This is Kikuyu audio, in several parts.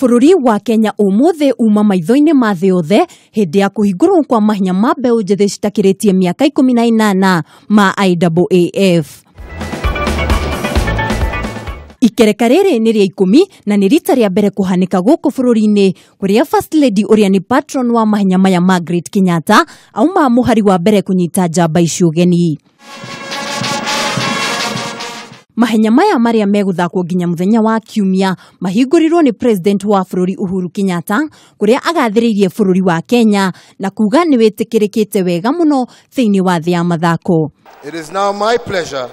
Bũrũri wa Kenya ũmũthĩ uma maitho-inĩ ma thĩ yothe hĩndĩ ya kũhingũrwo kwa mahenya ma mbeũ njĩthĩ citakĩrĩtie mĩaka 18 ma IAAF. Ikereka rĩrĩ nĩ rĩa 10 na nĩ rita rĩa mbere kũhanĩka gũkũ bũrũri-inĩ kũrĩa First Lady ũrĩa nĩ patron wa mahenya maya Margaret Kenyatta auma mũhari wa mbere kũnyita njamba icio ũgeni. Mahenya maya marĩa megũthakwo nginya mũthenya wa Kiumia mahingũrirwo nĩ President wa bũrũri Uhuru Kenyatta kũrĩa agathĩrĩirie bũrũri wa Kenya na kuga nĩ wĩtĩkĩrĩkĩte wega mũno thĩinĩ wa thĩ ya mathako. It is now my pleasure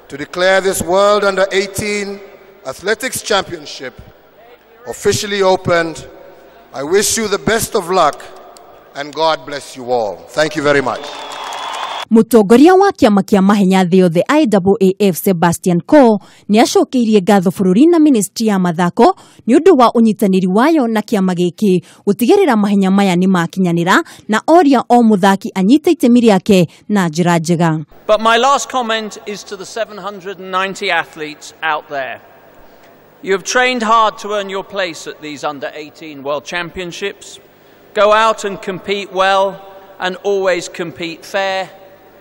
to declare this World Under 18 Athletics Championship officially opened. I wish you the best of luck and God bless you all. Thank you very much. Mũtongoria wa kĩama kĩa mahenya thĩ yothe IAAF Sebastian Coe nĩ acokeirie ngatho bũrũri na ministry ya mathako nĩ ũndũ wa ũnyitanĩri wayo na kĩama gĩkĩ gũtigĩrĩra mahenya maya nĩ makinyanĩra na oria o mũthaki anyite itemi rĩake na njĩra njega. But my last comment is to the 790 athletes out there. You have trained hard to earn your place at these Under 18 World Championships. Go out and compete well and always compete fair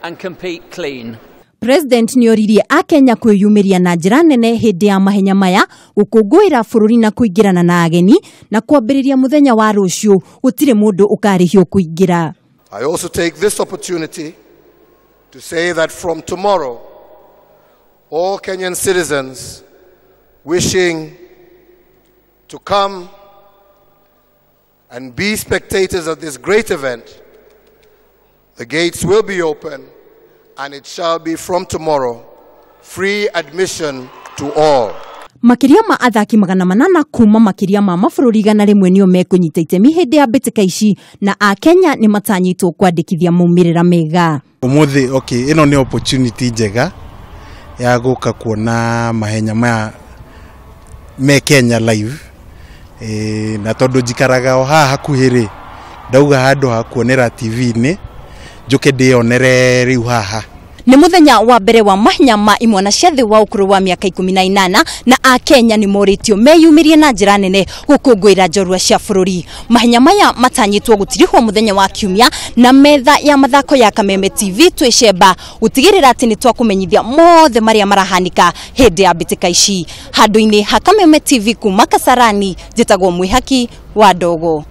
and compete clean. President nĩ oririe akenya kwĩyumĩria na njĩra nene hĩndĩ ya mahenya maya gũkũngũĩra bũrũri na kũingĩrana na ageni na kwambĩrĩria mũthenya wa rũciũ gũtirĩ mũndũ ũkarĩhio kũingĩra. I also take this opportunity to say that from tomorrow all Kenyan citizens wishing to come and be spectators at this great event, the gates will be open and it shall be from tomorrow free admission to all. Makĩria ma athaki 800 kuma makĩria ma mabũrũri 100 nĩo mekũnyita itemi hĩndĩ ya mbĩtĩka ici na akenya nĩ matanyĩtwo kwandĩkithia maumĩrĩra mega. Ũmũthĩ okay, ĩno nĩ opportunity njega ya gũka kuona mahenya maya me Kenya live. Na tondũ njikaraga o haha hakuhĩ rĩ, ndauga handũ ha kuonera TV-inĩ njoke ndĩonere rĩu haha. Nĩ mũthenya wa mbere wa mahenya ma imwana cia thĩ wa ũkũrũ wa mĩaka 18 na akenya nĩ morĩtio meyumĩrie na njĩra nene gũkũngũĩra njorua cia bũrũri. Mahenya maya matanyĩtwo gũtirihwo mũthenya wa Kiumia na metha ya mathako ya Kameme TV twĩcemba gũtigĩrĩra atĩ nĩ twakũmenyithia mothe marĩa marahanĩka hĩndĩ ya mbĩtĩka ici. Handũ-inĩ ha Kameme TV kuma Kasarani, njĩtagwo Mwĩhaki wa Ndogo.